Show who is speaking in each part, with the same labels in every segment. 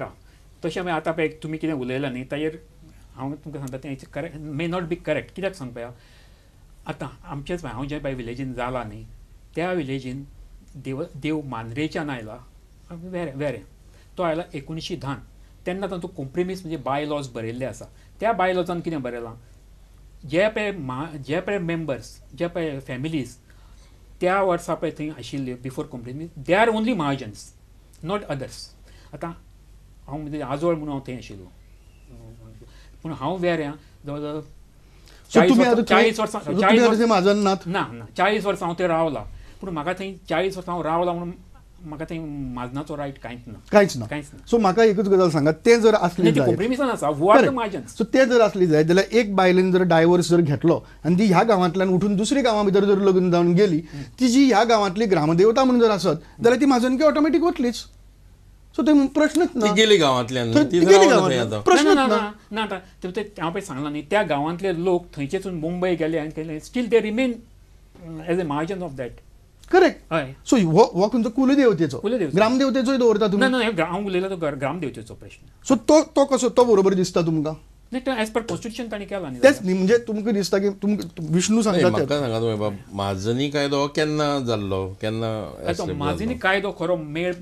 Speaker 1: राव तशें मागीर आतां पळय तुमी कितें उलयलां न्ही ताजेर हांव तुमकां सांगता तें correct may not be correct. कित्याक सांग पळया, आतां आमचेच हांव जे पळय विलेजीन जाला न्ही त्या विलेजीन देव देव मांद्रेच्यान आयला वेरें वेरें तो आयला 1910. तेन्ना तांचो कोम्प्रिमीस म्हणजे बायलॉज बरयल्ले आसा. त्या बायलॉजान कितें बरयलां, जे पळय जे पळय मेंबर्स जे पळय फॅमिलीज त्या वर्सा पळय थंय आशिल्ल्यो before compromise, they are only Mahajans not others. आतां हांव म्हणजे आजोळ म्हणून हांव थंय आशिल्लो, पूण हांव वेऱ्यां जवळ जवळ 40 वर्सां ना ना 40 वर्सां हांव थंय रावला, पूण म्हाका थंय 40 वर्सां हांव रावला म्हणून म्हाका थंय म्हाजनाचो रायट कांयच ना,
Speaker 2: कांयच ना, कांयच ना. सो म्हाका एकूच गजाल सांगा, तें जर आसली
Speaker 1: कॉम्प्रिमिसान आसा who are the Mahajans,
Speaker 2: so तें जर आसली जायत जाल्यार एक बायलेन जर डायवर्स जर घेतलो आनी ती ह्या गांवांतल्यान उठून दुसरी गांवां भितर जर लग्न जावन गेली, तिजी ह्या गांवांतली ग्रामदेवता म्हणून जर आसत जाल्यार ती म्हाजनकी ऑटोमॅटीक वतलीच. सो ते प्रश्नच ना,
Speaker 3: गेली गांवांतल्यान,
Speaker 2: प्रश्नच ना.
Speaker 1: ना हांव पळय सांगला न्ही, त्या गांवांतले लोक थंयचेसून मुंबय गेले आनी still they remain as a Mahajan of that.
Speaker 2: Correct. So हो खंयचो कुलदेवतेचो, ग्रामदेवतेचोय दवरता तुमी?
Speaker 1: ना ना, हांव उलयला तो ग्रामदेवतेचो प्रश्न.
Speaker 2: सो तो तो कसो तो बरोबर दिसता तुमकां?
Speaker 1: नाही, एज पर कॉन्स्टिट्यूशन तांणी केला न्ही.
Speaker 2: तेच न्ही, म्हणजे तुमकां दिसता की तुमकां विष्णू सांगता.
Speaker 3: म्हाका सांगा तुमी बाब, म्हाजनी कायदो केन्ना जाल्लो, केन्ना?
Speaker 1: म्हाजनी कायदो खरो मेळ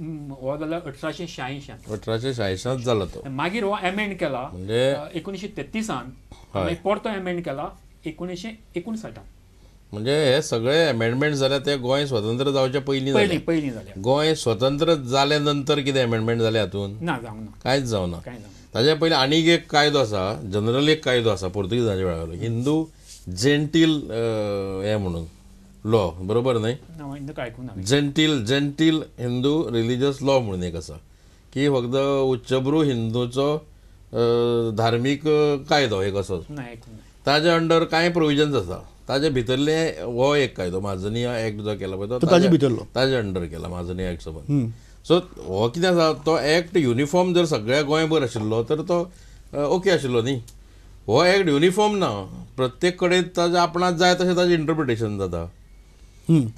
Speaker 1: हो जाला 1886.
Speaker 3: 1886 जालो तो.
Speaker 1: मागीर हो एमेंड केला म्हणजे 1933, मागीर परतो एमेंड केला 1959.
Speaker 3: म्हणजे हे सगळे अमेंडमेंट जाले ते गोंय स्वतंत्र जावचे पयलीं
Speaker 1: जाले. पयलीं जाले.
Speaker 3: गोंय स्वतंत्र जाले नंतर कितें अमेंडमेंट जाले हातूंत?
Speaker 1: ना, जावंक ना,
Speaker 3: कांयच जावना. ताजे पयलीं आनीक एक कायदो आसा, जनरल एक कायदो आसा पोर्तुगीजांच्या वेळार, हिंदू जेंटील हें म्हणून लॉ, बरोबर न्हय? Gentle gentle Hindu religious law म्हणून एक आसा की फक्त उच्चभ्रू हिंदूचो धार्मीक कायदो एक असो, ताजे अंडर कांय प्रोविजन्स आसा. ताजे भितरले हो एक कायदो म्हाजनी एक्ट जो केला पळय तो ताजे अंडर केला, म्हाजनी एक्ट सबंद. सो हो कितें आसा, तो एक्ट युनिफॉर्म जर सगळ्या गोंयभर आशिल्लो तर तो ओके आशिल्लो न्ही. हो एक्ट युनिफॉर्म ना, प्रत्येक कडेन ताजें आपणाक जाय तशें ताजें इंटरप्रिटेशन जाता.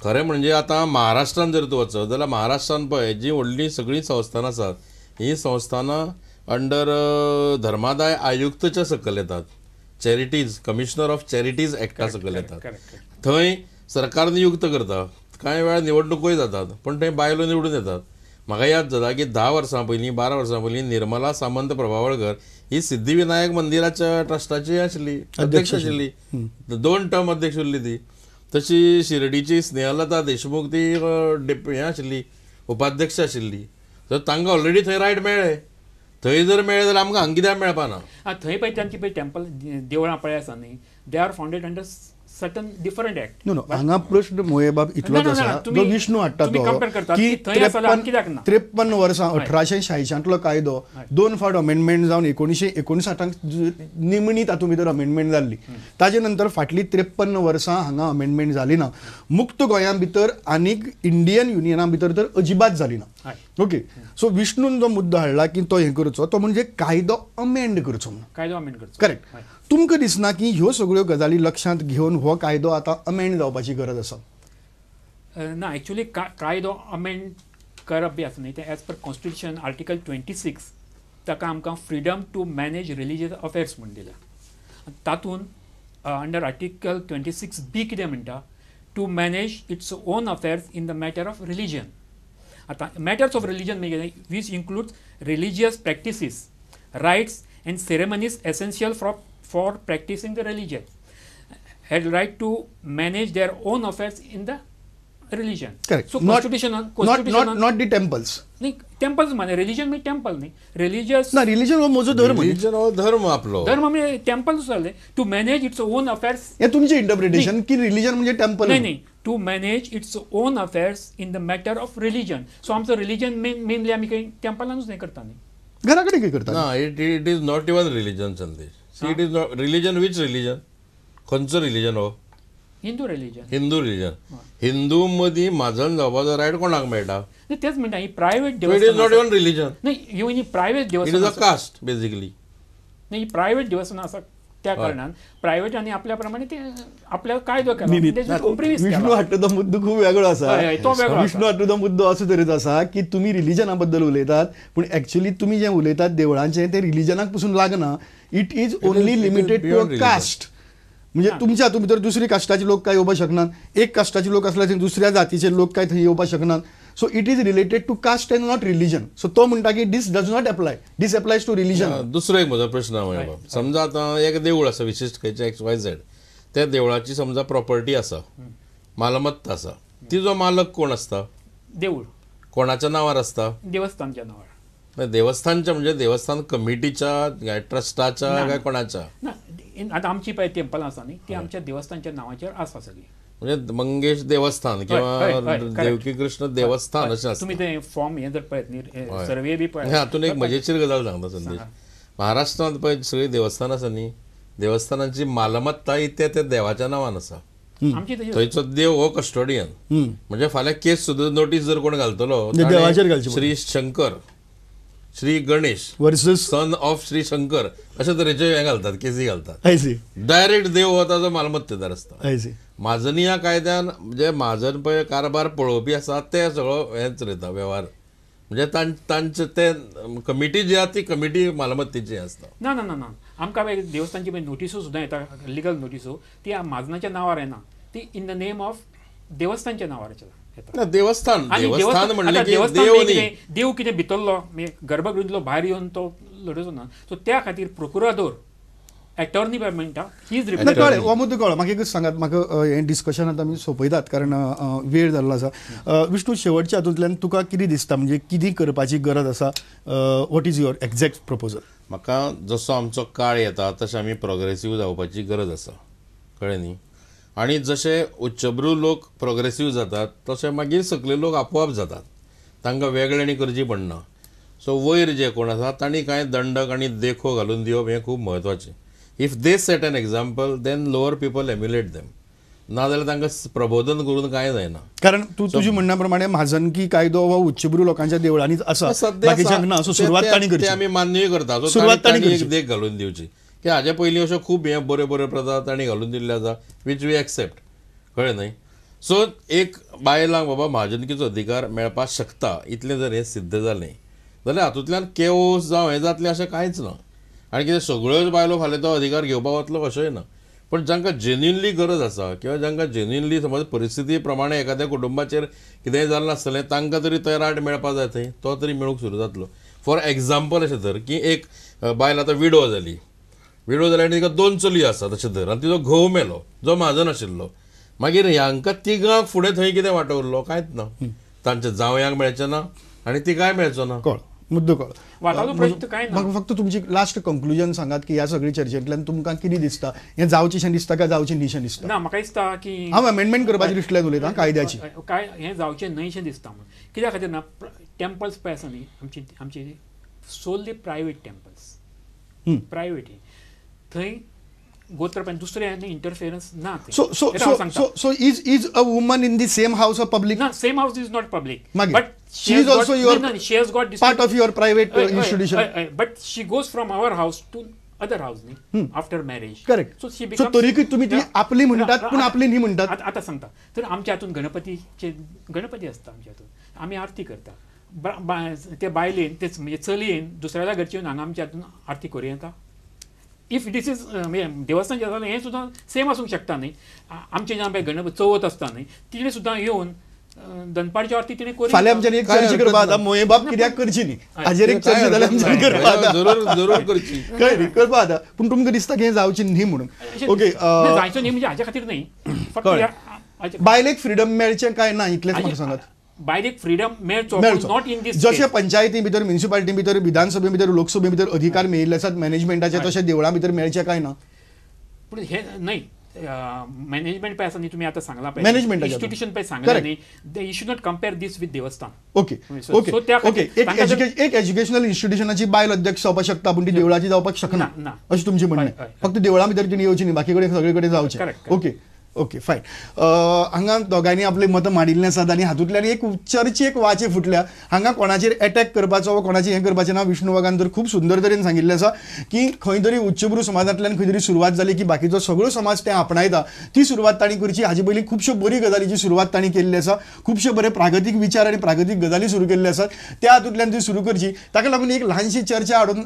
Speaker 3: खरें म्हणजे आतां महाराष्ट्रान जर तूं वचत जाल्यार महाराष्ट्रान पळय जीं व्हडलीं सगळीं संस्थानां आसात हीं संस्थानां अंडर धर्मादाय आयुक्तच्या सकयल येतात, चॅरिटीज कमिशनर ऑफ चॅरिटीज एक्टा सकयल येतात. थंय सरकार नियुक्त करता, कांय वेळार निवडणुकोय जातात, पूण थंय बायलो निवडून येतात. म्हाका याद जाता की 10 वर्सां पयलीं 12 वर्सां पयलीं निर्मला सामंत प्रभावळकर ही सिद्धिविनायक मंदिराच्या ट्रस्टाची आशिल्ली, अध्यक्ष आशिल्ली, 2 टर्म अध्यक्ष उरली ती. तशी शिर्डीची स्नेहलता देशमुख ती हें आशिल्ली, उपाध्यक्ष आशिल्ली. तर तांकां ऑलरेडी थंय रायट मेळ्ळें. थंय जर मेळ्ळें जाल्यार आमकां हांगा कित्याक मेळपाना?
Speaker 1: थंय पळय तांची पळय टेम्पल देवळां पळय आसा न्ही, they are founded under certain different act.
Speaker 2: No no, हांगा प्रश्न मोयेबाब इतलोच आसा, जो विष्णू हाडटा तो की 53 वर्सां 1886 कायदो 2 फावट अमेंडमेंट जावन 1959 निमणी तातूंत भितर अमेंडमेंट जाल्ली. ताजे नंतर फाटली 53 वर्सां हांगा अमेंडमेंट जाली ना. मुक्त गोंया भितर आनीक इंडियन युनियना भितर तर अजिबात जाली ना. ओके, सो विष्णून जो मुद्दो हाडला की तो हें करचो, तो म्हणजे कायदो अमेंड करचो म्हणून.
Speaker 1: कायदो अमेंड करचो,
Speaker 2: करेक्ट. तुमकां दिसना की ह्यो सगळ्यो गजाली लक्षांत घेवन हो कायदो आतां अमेंड जावपाची गरज आसा?
Speaker 1: ना, एक्चुअली कायदो अमेंड करप बी आसा न्ही, तें एज पर कॉन्स्टिट्युशन आर्टिकल 26 ताका आमकां freedom to manage religious affairs म्हूण दिल्या. तातूंत अंडर आर्टिकल 26B कितें म्हणटा, to manage its own affairs in the matter of religion. आतां मॅटर्स ऑफ रिलिजन म्हणजे कितें, which includes religious practices, rites and ceremonies essential for practicing the religion, had right to manage their own affairs in the religion.
Speaker 2: Correct.
Speaker 1: So constitution,
Speaker 2: not the temples.
Speaker 1: नाही, temples माने religion म्हणजे temple नाही, religious
Speaker 2: ना, religion हो म्हजो धर्म,
Speaker 3: religion हो धर्म आपलो
Speaker 1: धर्म म्हणजे टेम्पल्स जाले. To manage its own affairs,
Speaker 2: हे तुमचें इंटरप्रिटेशन की रिलिजन म्हणजे टेम्पल?
Speaker 1: नाही नाही, to manage its own affairs in the matter of religion. So आमचो रिलिजन मेनली आमी काही टेम्पलानूच नाही करता न्ही,
Speaker 2: घरा कडेन कितें करता
Speaker 3: ना. It is not even religion Sandesh. See, it is not religion. Which religion? खंयचो रिलिजन हो?
Speaker 1: हिंदू रिलिजन.
Speaker 3: हिंदू रिलिजन. हिंदू मदीं म्हाजन जावपाचो रायट कोणाक मेळटा?
Speaker 1: तेच म्हणटा, ही प्रायवेट
Speaker 3: देवस्थान. It is not even religion.
Speaker 1: नाही, ही प्रायवेट देवस्थान,
Speaker 3: it is a caste basically.
Speaker 1: नाही, ही प्रायवेट देवस्थान आसा त्या कारणान प्रायव्हेट आनी आपल्या प्रमाणे ते आपल्या कायदो केला.
Speaker 2: विष्णू हाडटा तो मुद्दो खूब वेगळो आसा. विष्णू हाडटा तो मुद्दो असो तरेचो आसा की तुमी रिलिजना बद्दल उलयतात पूण एक्चुअली तुमी जें उलयतात देवळांचें तें रिलिजनाक पसून लागना. It is only limited to a caste. म्हणजे तुमच्या हातूंत भितर दुसरी कास्टाचे लोक काय येवपाक शकनात, एक कास्टाचे लोक आसल्यार दुसऱ्या जातीचे लोक काय थंय येवपाक शकनात. So it is related to caste and not religion. So तो म्हणटा की this does not apply, this applies to religion.
Speaker 3: दुसरो एक म्हजो प्रश्न आहा. समजा आतां एक देवूळ आसा विशिश्ट खंयचें एक्स वाय झेड, त्या देवळाची समजा प्रॉपर्टी आसा, मालमत्ता आसा, तिजो मालक कोण आसता?
Speaker 1: देवूळ.
Speaker 3: कोणाच्या नांवार आसता?
Speaker 1: देवस्थानच्या नांवार.
Speaker 3: देवस्थानच्या म्हणजे देवस्थान कमिटीच्या, ट्रस्टाच्या काय कोणाच्या?
Speaker 1: ना, आतां आमची पळय टेम्पलां आसा न्ही ती आमच्या देवस्थानच्या नांवाचेर आसा सगळी.
Speaker 3: म्हणजे मंगेश देवस्थान किंवा देवकी कृष्ण देवस्थान अशें आसता.
Speaker 1: तुमी ते फॉर्म हें जर पळयत न्ही, सर्वे बी पळयत.
Speaker 3: हातून एक मजेशीर गजाल सांगता संदेश. महाराष्ट्रांत पळय सगळीं देवस्थानां आसा न्ही, देवस्थानांची मालमत्ता ही त्या त्या देवाच्या नांवान आसा. थंयचो देव हो कस्टोडियन. म्हणजे फाल्यां केस सुद्दां नोटीस जर कोण घालतलो Shri Shankar, Shri Ganesh
Speaker 2: versus
Speaker 3: son of Shri Shankar अशे तरेचे हे घालतात, केसी घालतात. डायरेक्ट देव हो ताजो मालमत्तेदार आसता. म्हाजनी ह्या कायद्यान जे म्हाजन पळय कारभार पळोवपी आसा ते सगळो हें चलयता वेव्हार. म्हणजे तांचे ते कमिटी जी आसा ती कमिटी मालमत्तेची आसता.
Speaker 1: ना ना ना ना, आमकां देवस्थानची नोटिसो सुद्दां येता, लिगल नोटिसो, ती म्हाजनाच्या नांवार येना, ती इन the name of देवस्थानच्या नांवार येता.
Speaker 3: देवस्थान देवस्थान म्हणलें की देव न्ही,
Speaker 1: देव कितें भितरलो गर्भगृहींतलो भायर येवन तो लडोवचो ना. सो त्या खातीर प्रोकुरादोर एटॉर्नी म्हणटा ही is.
Speaker 2: कळ्ळें, हो मुद्दो कळ्ळो. म्हाका एकूच सांगात, म्हाका हें डिस्कशन आतां आमी सोंपयतात कारण वेळ जाल्लो आसा. विष्णू, शेवटच्या हातूंतल्यान तुका कितें दिसता, म्हणजे कितें करपाची गरज आसा? What is your exact proposal?
Speaker 3: म्हाका जसो आमचो काळ येता तशें आमी प्रोग्रेसीव जावपाची गरज आसा, कळ्ळें न्ही? आनी जशे उच्चभ्रू लोक प्रोग्रेसीव जातात तशे मागीर सकले लोक आपोआप जातात, तांकां वेगळे आनी करची पडना. सो वयर जे कोण आसा तांणी कांय दंडक आनी देखो घालून दिवप हें खूब म्हत्वाचें. If they set an example then lower people emulate them. नाजाल्यार तांकां प्रबोधन करून कांय जायना.
Speaker 2: कारण तूं तुज्या म्हणण्या प्रमाणे म्हाजनकी कायदो हो उच्चभ्रू लोकांच्या देवळांनीच आसा, बाकीच्यांक ना. सो सुरवात तांणी करची,
Speaker 3: आमी मान्यूय करता. सुरवात तांणी एक देख घालून दिवची की हाजे पयलीं अश्यो खूब हे बऱ्यो बऱ्यो प्रथा तांणी घालून दिल्ल्यो आसा, which we accept, कळ्ळें न्ही? सो एक बायलांक बाबा म्हाजनकीचो अधिकार मेळपाक शकता इतलें जर हें सिद्ध जालें जाल्यार हातूंतल्यान केओस जावं हें जातलें अशें कांयच ना. आनी कितें सगळ्योच बायलो फाल्यां तो अधिकार घेवपाक वतलो अशेंय ना. पण जांकां जेन्युइनली गरज आसा किंवा जांकां जेन्युइनली समज परिस्थिती प्रमाणे एखाद्या कुटुंबाचेर कितेंय जालें नासतलें तांकां तरी तो रायट मेळपाक जाय, थंय तो तरी मेळूंक सुरू जातलो. फॉर एग्जाम्पल अशें धर की एक बायल आतां विडो जाली, विडो जाली आनी तिका दोन चलयो आसात अशें धर, आनी तिजो घोव मेलो जो म्हाजन आशिल्लो. मागीर ह्यांकां तिगांक फुडें थंय कितें वांटो उरलो? कांयच ना. तांच्या जावयांक मेळचें ना आनी तिकाय मेळचो ना.
Speaker 2: कळ्ळो मुद्दो, कळ्ळो. म्हाका फक्त तुमची लास्ट कंक्लुजन सांगात की ह्या सगळी चर्चेंतल्यान तुमकां कितें दिसता, हें जावचें दिसता काय जावचें न्ही दिसता?
Speaker 1: ना, म्हाका दिसता की
Speaker 2: हांव अमेंडमेंट करपाची दृश्टींतल्यान उलयतां कायद्याची.
Speaker 1: काय हें जावचें न्हयशें दिसता म्हणून. कित्या खातीर ना, टेम्पल्स पळय आसा न्ही आमची, आमची सोल्ली प्रायवेट टेम्पल्स, प्रायवेट थंय गोत्र पण दुसरे इंटरफेरन्स ना.
Speaker 2: So so so so is a woman in the same house of public?
Speaker 1: ना, same house is not public,
Speaker 2: but she is also your,
Speaker 1: she has got
Speaker 2: part of your private institution,
Speaker 1: but she goes from our house to other house न्ही after marriage.
Speaker 2: Correct.
Speaker 1: So she becomes,
Speaker 2: so तरीकय तुमी ती आपली म्हणटात पूण आपली न्ही म्हणटात.
Speaker 1: आतां सांगता, तर आमच्या हातून गणपतीचे गणपती आसता, आमच्या हातून आमी आरती करता. ते बायलेन तेच म्हणजे चलयेन दुसऱ्याच्या घरची येवन हांगा आमच्या हातून आरती करूं येता. If this is देवस्थान जालें हें सुद्दां सेम आसूंक शकता न्ही. आमचे जेन्ना पळय गणपती चवथ आसता न्ही, तिणें सुद्दां येवन दनपारची आरती तिणें करी.
Speaker 2: फाल्यां आमच्यान एक चर्चा करपा जाता, मोयबाब कित्याक करची न्ही हाजेर एक चर्चा जाल्यार आमच्यान करपा जाता,
Speaker 3: जरूर करची,
Speaker 2: कळ्ळें, करपा जाता. पूण तुमकां दिसता की हें जावचें न्ही म्हणून? ओके,
Speaker 1: जायचो न्ही म्हणजे हाज्या खातीर न्ही, फक्त
Speaker 2: बायलेक फ्रिडम मेळचें काय ना इतलेंच म्हाका सांगात.
Speaker 1: बायलेक फ्रीडम मेळचो, not in this.
Speaker 2: जशें पंचायती भितर, म्युनिसिपालिटी भितर, विधानसभे भितर, लोकसभे भितर अधिकार मेळिल्ले आसात मॅनेजमेंटाचे, तशें देवळां भितर मेळचें काय ना?
Speaker 1: पूण हें न्हय, मॅनेजमेंट पळय आसा न्ही, तुमी आतां सांगलां पळय
Speaker 2: मॅनेजमेंट
Speaker 1: इन्स्टिट्यूशन पळय सांगलें न्ही, you should not compare this with देवस्थान.
Speaker 2: Okay okay okay. एक एज्युकेशनल इन्स्टिट्यूशनाची बायल अध्यक्ष जावपाक शकता पूण ती देवळाची जावपाक शकना अशें तुमचें म्हणणें. फक्त देवळां भितर तिणें येवची न्ही, बाकी कडेन सगळे कडेन जावचें. Okay okay fine. हांगा दोगांयनी आपले मतां मांडिल्लीं आसात आनी हातूंतल्यान एक चर्चेक वाचे फुटल्या. हांगा कोणाचेर एटॅक करपाचो वा कोणाचेर हें करपाचें ना. विष्णू वाघान तर खूब सुंदर तरेन सांगिल्लें आसा की खंय तरी उच्चभ्रू समाजांतल्यान खंय तरी सुरवात जाली की बाकीचो सगळो समाज ते आपणायता, ती सुरवात तांणी करची. हाजे पयलीं खुबश्यो बरी गजालीची सुरवात तांणी केल्ली आसा, खुबशे बरे प्रागतीक विचार आनी प्रागतीक गजाली सुरू केल्ले आसात, त्या हातूंतल्यान ती सुरू करची. ताका लागून एक ल्हानशी चर्चा हाडून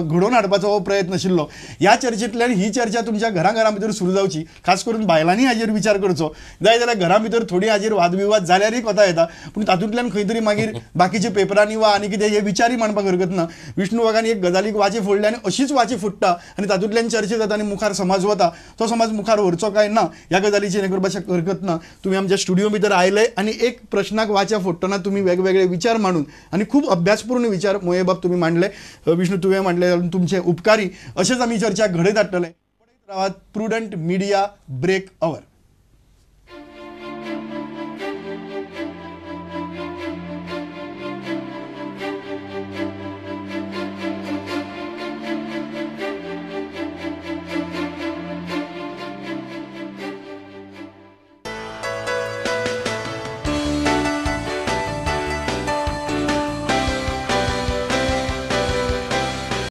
Speaker 2: घडोवन हाडपाचो हो प्रयत्न आशिल्लो. ह्या चर्चेंतल्यान ही चर्चा तुमच्या घरां घरां भितर सुरू जावची, खास करून बायलांनी हाजेर विचार करचो. जाय जाल्यार घरां भितर थोडी हाजेर वादविवाद जाल्यारय कोता येता, पूण तातूंतल्यान खंय तरी मागीर बाकीच्या पेपरांनी वा आनी कितें हे विचारय मांडपाक हरकत ना. विष्णू वाघान एक गजालीक वाचे फोडले आनी अशीच वाचे फुट्टा आनी तातूंतल्यान चर्चा जाता आनी मुखार समाज वता, तो समाज मुखार व्हरचो काय ना ह्या गजालीचेर हें करपाक हरकत ना. तुमी आमच्या स्टुडियो भितर आयले आनी एक प्रश्नाक वाचा फोडटना तुमी वेगवेगळे विचार मांडून आनी खूब अभ्यासपूर्ण विचार मोयेबाब तुमी मांडले, विष्णू तुवें मांडले, तुमचे उपकारी. अशेंच आमी चर्चा घडयत हाडटले. पळयत रावात प्रुडंट मिडिया ब्रेक our.